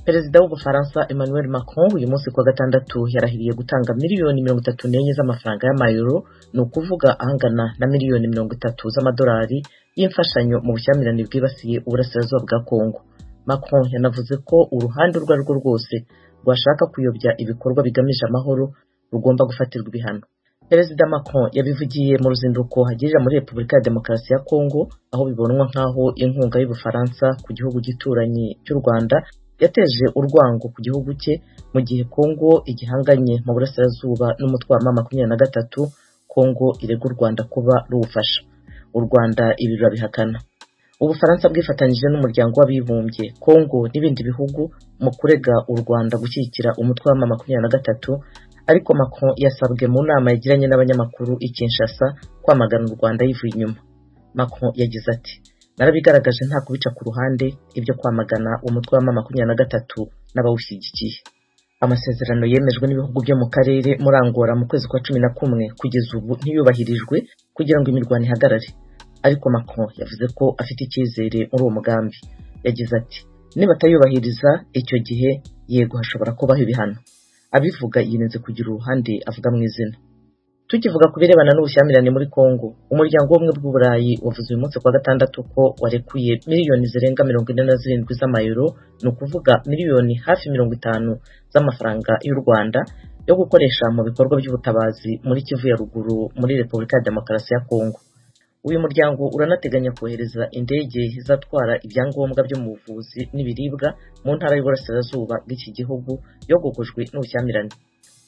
Perezida w'Ubufaransa Emmanuel Macron uyu munsi kuwa gatandatu yarahiriye gutanga miliyoni 34 z'amafaranga y'amayero, ni ukuvuga angana na miliyoni 30 z'amadolari y'imfashanyo mu bushyamirane bwibasiye uburasirazuba bwa Kongo. Macron yanavuze ko uruhande urwo arirwo rwose rwashaka kuyobya ibikorwa bigamije amahoro rugomba gufatirwa ibihano. Perezida Macron yabivugiye mu ruzinduko agirira muri Repubulika ya Demokarasi ya Kongo, aho bibonwa nk'aho inkunga y'Ubufaransa ku gihugu gituranyi cy'u Rwanda yateje urwango ku gihugu cye, mu gihe Kongo igihanganye mu burasirazuba n'umutwe wa M23. Kongo irega u Rwanda kuba ruwufasha. U Rwanda ibi rurabihakana. Ubufaransa bwifatanyije n'umuryango w'abibumbye, Kongo n'ibindi bihugu mu kurega u Rwanda gushyigikira umutwe wa M23, ariko Macron yasabwe mu nama yagiranye n'abanyamakuru i Kinshasa kwamagana u Rwanda yivuye inyuma. Macron yagize ati: "Narabigaragaje nta kubica ku ruhande ibyo kwamagana umutwe wa M23 n'abawushyigikiye." Amasezerano yemejwe n'ibihugu byo mu karere muri Angola mu kwezi kwa 11 kugeza ubu ntiyubahirijwe kugira ngo imirwano ihagarare. Ariko Macron yavuze ko afite icyizere muri uwo mugambi. Yagize ati: "Nibatayubahiriza icyo gihe yego hashobora kubaho ibihano." Abivuga yirinze kugira uruhande avuga mu izina. Tukivuga ku birebana n'ubushyamirane muri Kongo, umuryango w'ubumwe bw'Uburayi wavuze uyu munsi kuwa gatandatu ko warekuye miliyoni zirenga 47 z'amayero, ni ukuvuga miliyoni hafi 50 z'amafaranga y'u Rwanda yo gukoresha mu bikorwa by'ubutabazi muri Kivu ya ruguru muri Repubulika ya Demokarasi ya Kongo. Uyu muryango uranateganya kohereza indege izatwara ibyangombwa byo mu buvuzi n'ibiribwa mu ntara y'uburasirazuba bw'iki gihugu yogogojwe n'ubushyamirane.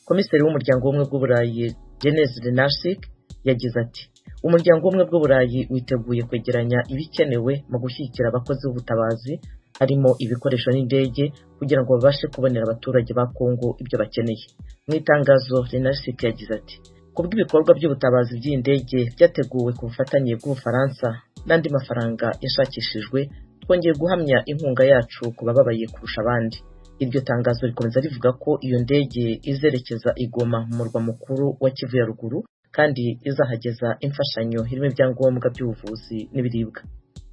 Komiseri w'umuryango w'ubumwe bw'Uburayi Jenes Lenarcic yagize ati: "Umuryango w'ubumwe bw'Uburayi witeguye kwegeranya ibikenewe mu gushyigikira abakozi b'ubutabazi, harimo ibikoresho n'indege, kugira ngo babashe kubonera abaturage ba Kongo ibyo bakeneye." Mu itangazo Lenarcic yagize ati: "Kubw'ibikorwa by'ubutabazi by'iyi ndege byateguwe ku bufatanye bw'Ubufaransa n'andi mafaranga yashakishijwe, twongeye guhamya inkunga yacu ku bababaye kurusha abandi." Iryo tangazo rikomeza rivuga ko iyo ndege izerekeza i Goma mu murwa mukuru wa Kivu ya ruguru, kandi izahageza imfashanyo irimo ibyangombwa by'ubuvuzi n'ibiribwa.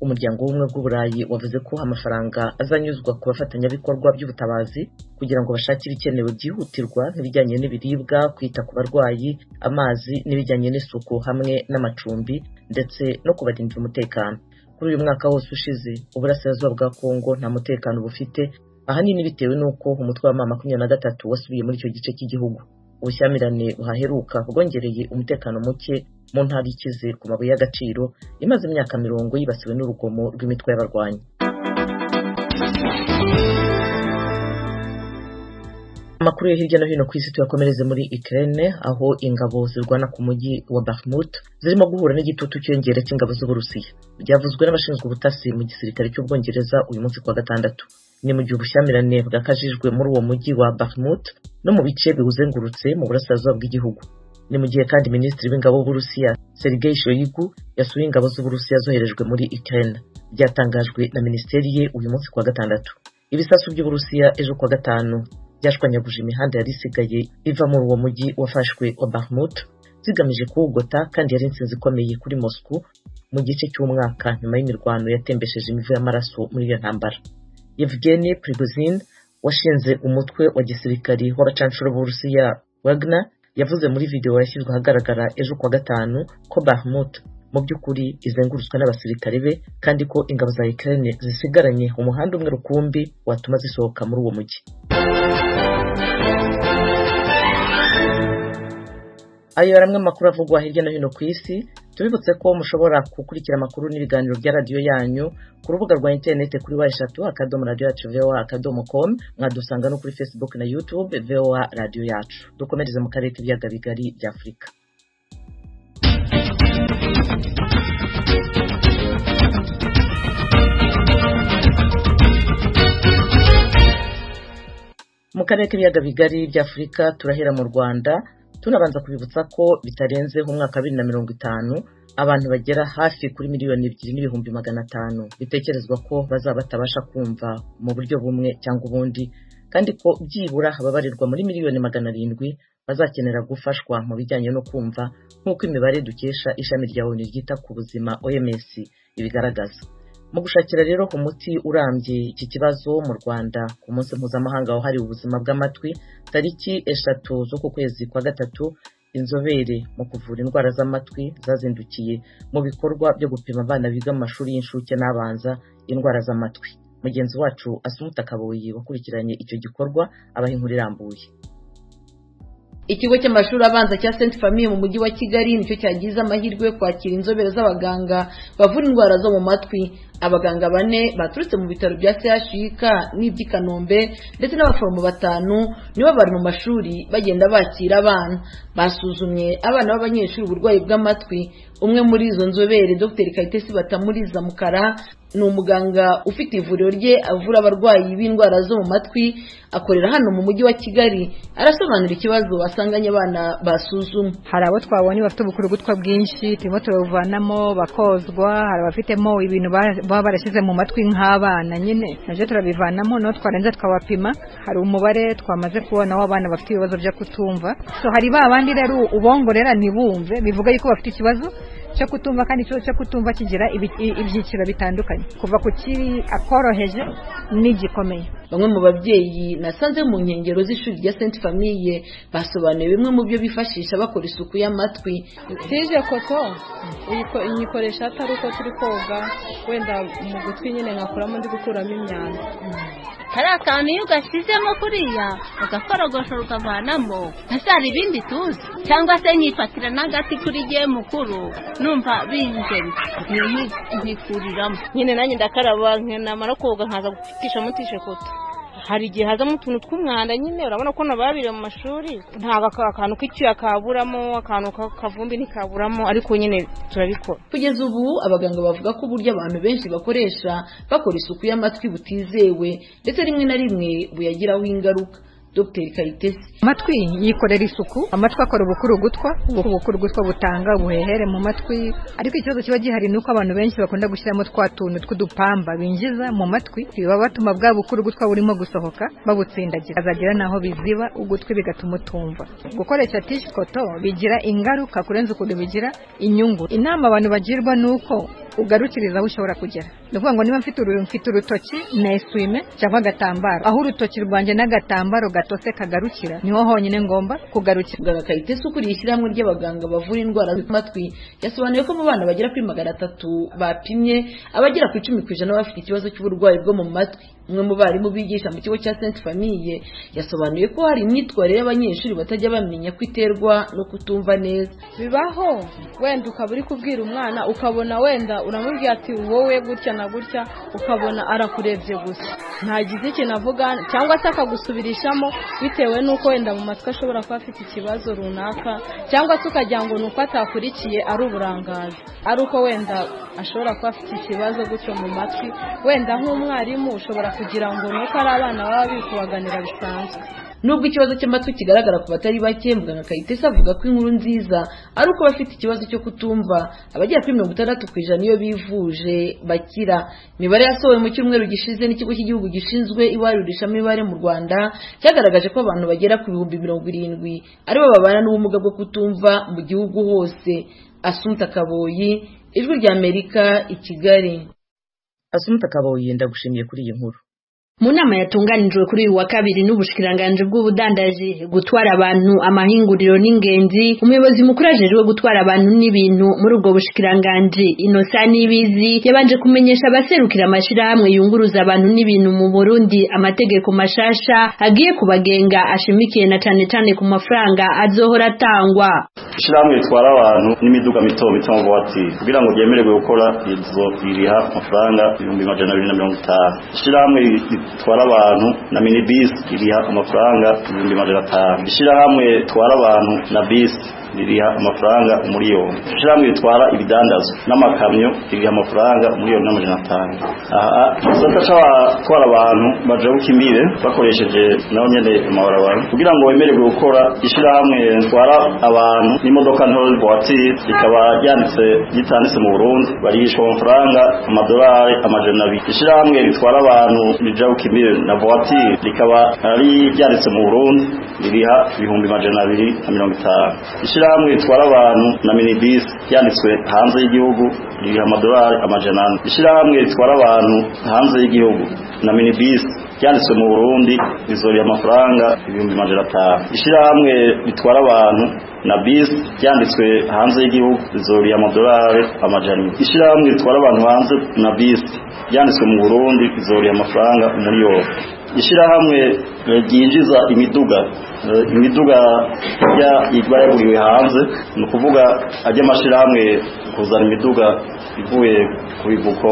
Umuryango w'ubumwe bw'Uburayi wavuze ko amafaranga azanyuzwa ku bafatanyabikorwa by'ubutabazi kugira ngo bashake ibikenewe byihutirwa nk'ibijyanye n'ibiribwa, kwita ku barwayi, amazi n'ibijyanye n'isuku hamwe n'amacumbi, ndetse no kubarindira umutekano. Kuri uyu mwaka wose ushize, uburasirazuba bwa Kongo nta mutekano bufite, ahanini bitewe n'uko umutwe wa M23 wasubiye muri icyo gice cy'igihugu. Ubushyamirane buhaheruka bwongereye umutekano muke mu ntara ikize ku mabuye y'agaciro imaze imyaka 70 yibasiwe n'urugomo rw'imitwe y'abarwanyi. Amakuru yo hirya no hino ku isi tuyakomereze muri Ukraine, aho ingabo zirwana ku mujyi wa Bakhmut zirimo guhura n'igitutu cyiyongera cy'ingabo z'Uburusiya. Byavuzwe n'abashinzwe ubutasi mu gisirikare cy'Ubwongereza uyu munsi kuwa gatandatu. Ni mu gihe ubushyamirane bwakajijwe muri uwo mujyi wa Bakhmut no mu bice biwuzengurutse mu burasirazuba bw'igihugu. Ni mu gihe kandi Minisitiri w'ingabo w'Uburusiya Sergei Shoigu yasuye ingabo z'Uburusiya zoherejwe muri Ukraine. Byatangajwe na minisiteri ye uyu munsi kuwa gatandatu. Ibisasu by'Uburusiya ejo kuwa gatanu byashwanyaguje imihanda yari isigaye iva muri uwo mujyi wafashwe wa Bakhmut, zigamije kuwugota, kandi yari intsinzi ikomeye kuri Moscow mu gice cy'umwaka nyuma y'imirwano yatembesheje imivu y'amaraso muri iyo ntambara. Yevgeny Prigozhin washinze umutwe wa gisirikari w'abacanshuro b'Uburusiya Wagner yavuze muri video yashyizwe ahagaragara ejo kuwa gatanu ko Bakhmut mu by'ukuri izengurutswe n'abasirikare be, kandi ko ingabo za Ukraine zisigaranye umuhanda umwe rukumbi watuma zisohoka muri uwo mujyi. Ayo aramwe amakuru avugwa hirya no hino ku isi. Tubibutse ko mushobora gukurikira amakuru n'ibiganiro bya radiyo yanyu ku rubuga rwa interineti kuri w3.radioyacu.voa.com. Mwadusanga no kuri Facebook na YouTube VOA radiyo yacu. Dukomereze mu karere k'ibiyaga bigari bya Afurika. Mu karere k'ibiyaga bigari bya Afurika turahera mu Rwanda, tunabanza kubibutsa ko bitarenze umwaka 2050 abantu bagera hafi kuri 2,500,000 bitekerezwa ko bazaba batabasha kumva mu buryo bumwe cyangwa ubundi, kandi ko byibura ababarirwa muri 700,000,000 bazakenera gufashwa mu bijyanye no kumva, nk'uko imibare dukesha ishami rya ONU ryita ku buzima OMS ibigaragaza. Mu gushakira rero umuti urambye iki kibazo mu Rwanda, ku munsi mpuzamahanga wahariwe ubuzima bw'amatwi tariki 3 z'uku kwezi kwa gatatu, inzobere mu kuvura indwara z'amatwi zazindukiye mu bikorwa byo gupima abana biga mu mashuri y'incuke n'abanza indwara z'amatwi. Mugenzi wacu Asumuta Kaboyi wakurikiranye icyo gikorwa abaha inkuru irambuye. Ikigo cy'amashuri abanza cya Sainte Famille mu mujyi wa Kigali nicyo cyagize amahirwe yo kwakira inzobere z'abaganga bavura indwara zo mu matwi. Abaganga 4 baturutse mu bitaro bya CHUK n'iby'i Kanombe ndetse n'abaforomo 5 nibo bari mu mashuri bagenda bakira abana. Basuzumye abana b'abanyeshuri uburwayi bw'amatwi. Umwe muri izo nzobere, Dr Kayitesi Batamuriza Mukara, ni umuganga ufite ivuriro rye avura abarwayi b'indwara zo mu matwi, akorera hano mu mujyi wa Kigali. Arasobanura ikibazo basanganye abana basuzuma. Hari abo twabonye bafite ubukurugutwa bwinshi turimo turabuvanamo bakozwa, hari abafitemo ibintu baba barashyize mu matwi nk'abana nyine nabyo turabivanamo, no twarenze twabapima. Hari umubare twamaze kubona w'abana bafite ibibazo byo kutumva. So hari ba bandi rero ubongorera ntibumve, bivuga yuko bafite ikibazo cyo kutumva, kandi ikibazo cyo kutumva kigira ibyiciro bitandukanye, kuva ku kiri akoroheje n'igikomeye. Bamwe mu babyeyi nasanze mu nkengero z'ishuri rya Sainte Famille basobanuye bimwe mu byo bifashisha bakora isuku y'amatwi. Tije koto nyikoresha atari uko turi koga, wenda mu gutwi nyine nkakuramo ndi gukuramo imyanda. Kari akantu iyo ugashyizemo kuriya ugakorogosha ukavanamo, ntese hari ibindi tuzi, cyangwa se nkifatira n'agati kuri giye mukuru numva binjemo nkikuriramo nyine nanjye ndakaraba namara koga nkaza gufatishamo tije koto. Hari igihe hazamo utuntu tw'umwanda nyine, urabona ko nababire mu mashuri ntabwo akantu k'icyuya kaburamo, akantu k'akavumbi ntikaburamo, ariko nyine turabikora. Kugeza ubu abaganga bavuga ko uburyo abantu benshi bakoresha bakora isuku y'amatwi butizewe, ndetse rimwe na rimwe buyagiraho ingaruka. Dr Kayitesi: amatwi yikorera isuku, amatwi akora ubukurugutwa, ubukurugutwa butanga ubuhehere mu matwi, ariko ikibazo kiba gihari nuko abantu benshi bakunda gushyiramo twa tuntu tw'udupamba binjiza mu matwi, biba batuma bwa bukurugutwa burimo gusohoka babutsindagira, azagera naho biziba ugutwi bigatuma utumva. Gukoresha tissue koto bigira ingaruka kurenza ukuntu bigira inyungu. Inama abantu bagirwa nuko ugarukiriza aho ushobora kugera. Ni ukuvuga ngo niba mfite urutoki na eswime cyangwa agatambaro, aho urutoki rwanjye n'agatambaro gatose kagarukira niho honyine ngomba kugarukira. Muganga Kayitesi ukuriye ishyirahamwe ry'abaganga bavura indwara z'amatwi yasobanuye ko mu bana bagera kuri 300 bapimye, abagera ku 10% bafite ikibazo cy'uburwayi bwo mu matwi. Umwe mu barimu bigisha mu kigo cya Sainte Famille yasobanuye ko hari imyitwarire y'abanyeshuri batajya bamenya ko iterwa no kutumva neza. Bibaho wenda ukaba uri kubwira umwana ukabona wenda uramubwira ati wowe gutya na gutya, ukabona arakurebye gusa ntagize ikintu avuga, cyangwa se akagusubirishamo bitewe n'uko wenda mu matwi ashobora kuba afite ikibazo runaka, cyangwa se ukagira ngo ni uko atakurikiye ari uburangazi, ari uko wenda ashobora kuba afite ikibazo gutyo mu matwi. Wenda nk'umwarimu ushobora kugira ngo ni uko ari abana baba bikubaganira bisanzwe. Nubwo ikibazo cy'amatwi kigaragara ku batari bake, muganga Kayitesi avuga ko inkuru nziza ari uko bafite ikibazo cyo kutumva abagera kuri 60% iyo bivuje bakira. Imibare yasohowe mu cyumweru gishize n'ikigo cy'igihugu gishinzwe ibarurishamibare mu Rwanda cyagaragaje ko abantu bagera ku 70,000 aribo babana n'ubumuga bwo kutumva mu gihugu hose. Asumta Kaboyi, Ijwi ry'Amerika, i Kigali. Asumta Kaboyi, ndagushimiye kuri iyi nkuru. Mu nama yatunganijwe kuri uyu wa kabiri n'ubushikiranganji bw'ubudandaji, gutwara abantu, amahinguriro n'ingenzi, umuyobozi mukuru ajejwe gutwara abantu n'ibintu muri ubwo bushikiranganji Innocent Nibizi yabanje kumenyesha abaserukira amashirahamwe yunguruza abantu n'ibintu mu Burundi amategeko mashasha agiye kubagenga, ashimikiye na cane cane ku mafaranga azohora atangwa. Ishirahamwe ritwara abantu n'imiduga mito mito mu voiture kugira ngo ryemererwe gukora izo ririha amafaranga 250,000. Ishirahamwe twara abantu na minibus iriha amafaranga 500,000. Ishirahamwe twara abantu na bus ririha amafaranga 1,000,000. Ishirahamwe ritwara ibidandazwa n'amakamyo ririha amafaranga 1,500,000. Aha gisata c'abatwara abantu baja gukimire bakoresheje naho nyene amabarabara kugira ngo bemererwe gukora. Ishirahamwe twara abantu n'imodoka nto voiture rikaba ryanditse gitanditse mu Burundi barihishwa amafaranga amadolari 200. Ishirahamwe ritwara abantu rija gukimire na voiture rikaba ari ryanditse mu Burundi ririha 250,000. Ishyirahamwe ritwara abantu na minibisi ryanditswe hanze y'igihugu ririha amadolari 400. Ishyirahamwe ritwara abantu hanze y'igihugu na minibisi ryanditswe mu Burundi rizoriha amafaranga 500,000. Ishyirahamwe ritwara abantu na bisi ryanditswe hanze y'igihugu rizoriha amadolari 400. Ishyirahamwe ritwara abantu hanze na bisi ryanditswe mu Burundi rizoriha amafaranga 1,000,000. Ishyirahamwe ryinjiza imiduga iba yaguriwe hanze, ni ukuvuga ajya amashyirahamwe kuzana imiduga ivuye ku bivuko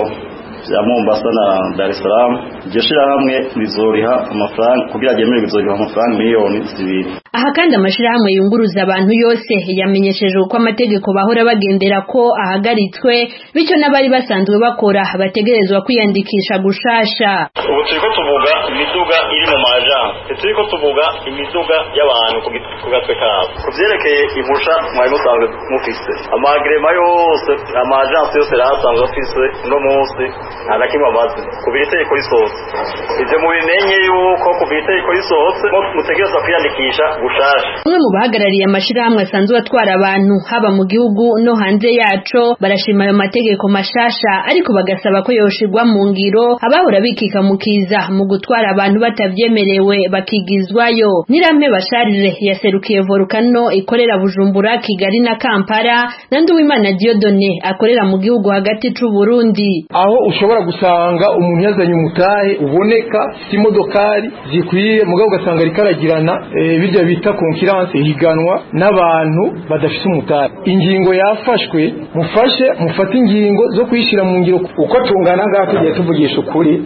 bya Mombasa na Dar es Salaam, iryo shyirahamwe rizoriha amafaranga kugira ryemererwe rizoriha amafaranga 2,000,000. Aha kandi amashirahamwe yunguruza abantu yose yamenyesheje uko amategeko bahora bagendera ko ahagaritswe, bityo n'abari basanzwe bakora bategerezwa kwiyandikisha gushasha. Ubu turiko tuvuga imiduga iri mu majansi, turiko tuvuga imiduga y'abantu ku gatwe kabo. Ku vyerekeye impusha mwari musanzwe mufise amagrema yose, amajansi yose yarasanzwe afise uno munsi nta na kimwe amaze kuva itegeko risohotse. Ivyo mubimenye yuko kuva itegeko risohotse mutegerezwa kwiyandikisha gushasha. Umwe mu bahagarariye amashirahamwe asanzwe atwara abantu haba mu gihugu no hanze yaco barashima ayo mategeko mashasha, ariko bagasaba ko yoshirwa mu ngiro abahora bikika mukiza mu gutwara abantu batavyemerewe bakigizwayo. Nirampe Basharire yaserukiye Volcano ikorera Bujumbura, Kigali na Kampala, na Nduwimana Dieudonné akorera mu gihugu hagati c'u Burundi. Aho ushobora gusanga umuntu yazanye umutahe uboneka imodokari zikwiye, mugabo ugasanga rikaragirana birya bita concurrence, higanwa n'abantu badafite umutahe. Ingingo yafashwe, mufashe mufate ingingo zo kuyishira mu ngiro. Uko tungana ngaha tugiye tuvugisha ukuri,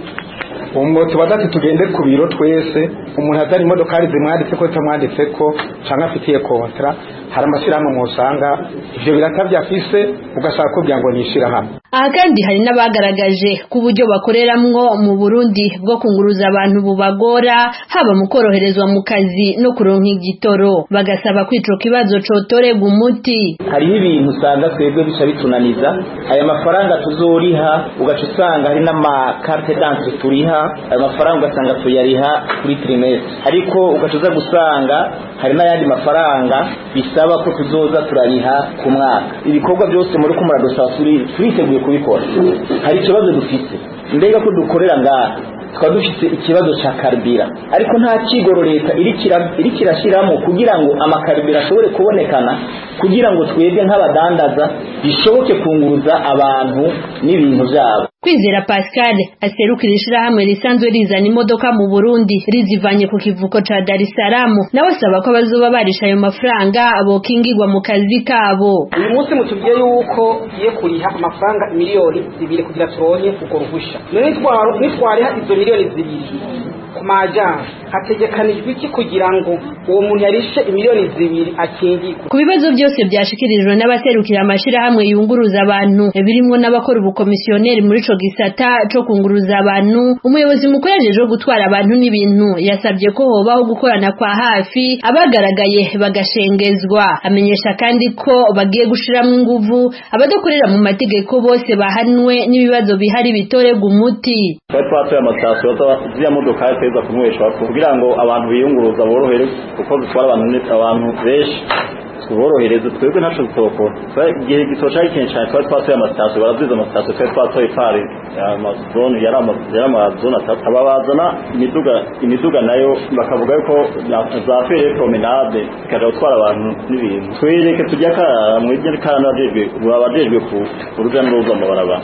umwo tubaza tugende ku biro twese, umuntu azana imodokari zimwanditse ko zitamwanditse ko canke afitiye kontra, hari amashirahamwe mwosanga ivyo biratavye afise, ugasanga kubwira ngo nishirahamwe. Aha kandi hari n'abagaragaje ku buryo bakoreramwo mu Burundi bwo kunguruza abantu bubagora, haba mu koroherezwa mu kazi no kuronka igitoro, bagasaba ko ico kibazo cotorerwa umuti. Hariho ibintu usanga twebwe bica bitunaniza, aya mafaranga tuzoriha ugaca usanga hari n'amakarte d'entrée turiha, ayo mafaranga ugasanga tuyariha kuri trimestre, ariko ugaca uza gusanga hari n'ayandi mafaranga bisaba ko tuzoza turariha ku mwaka. Ibikorwa byose muri ko muradusaba turiteguye kubikora. Hari ikibazo dufise, mbega ko dukorera ngaha tukaba dufite ikibazo ca karibira, ariko nta kigoro leta iri kirashiramo kugira ngo amakaribira ashobore kubonekana, kugira ngo twebwe nk'abadandaza bishoboke kunguruza abantu n'ibintu byabo. Kwizera Pascal aserukira ishirahamwe risanzwe rizana imodoka mu Burundi rizivanye ku kivuko ca Dar es Salaam, nawe asaba ko abazoba barisha ayo mafaranga bokingirwa mu kazi kabo. Uyu munsi mutubwiye yuko tugiye kuriha amafaranga 2,000,000 kugira turonke urwo ruhusha. None nitwariha izo 2,000,000 ku majansi, hategekanijwe iki kugira ngo uwo muntu yarishe 2,000,000 akingirwe? Ku bibazo byose byashikirijwe n'abaserukira amashirahamwe yunguruza abantu birimwo n'abakora ubukomisiyoneri muri ico gisata co kunguruza abantu, umuyobozi mukuru ajejwe gutwara abantu n'ibintu yasabye ko hobaho gukorana kwa hafi, abagaragaye bagashengezwa. Amenyesha kandi ko bagiye gushiramwo inguvu abadakorera mu mategeko bose bahanwe n'ibibazo bihari bitorerwa umuti. Twari twatoye amatasiyo ziriya modoka ziteza kunyweshwa kugira ngo abantu biyunguruza borohere, kuko zitwara abantu benshi tuborohereze, twebwe ntaco tutokora. Igihe gitosha kenshi cyane twari twatoye amatasiyo, baraziza amatasiyo twari twatoye pari amazone yari amazone atatu. Aba bazana imiduga nayo bakavuga yuko za fere promenade ikaja gutwara abantu n'ibintu. Twereke tujya karara mwirya karara abajejwe ku uruja n'uruza mu barabara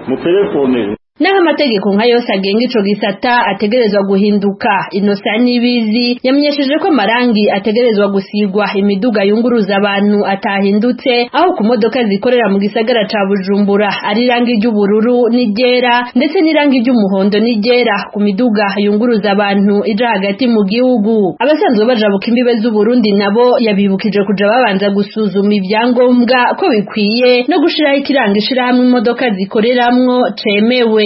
mu telefone. Naho amategeko nka yose agenga ico gisata ategerezwa guhinduka, Innocent Nibizi yamenyesheje ko amarangi ategerezwa gusigwa imiduga yunguruza abantu atahindutse, aho ku modoka zikorera mu gisagara ca Bujumbura ari irangi ry'ubururu n'iryera, ndetse n'irangi ry'umuhondo n'iryera ku miduga yunguruza abantu ija hagati mu gihugu. Abasanzwe bajabuka imbibe z'u Burundi nabo yabibukije kuja babanza gusuzuma ibyangombwa ko bikwiye no gushiraho ikiranga ishirahamwe imodoka zikoreramwo cemewe.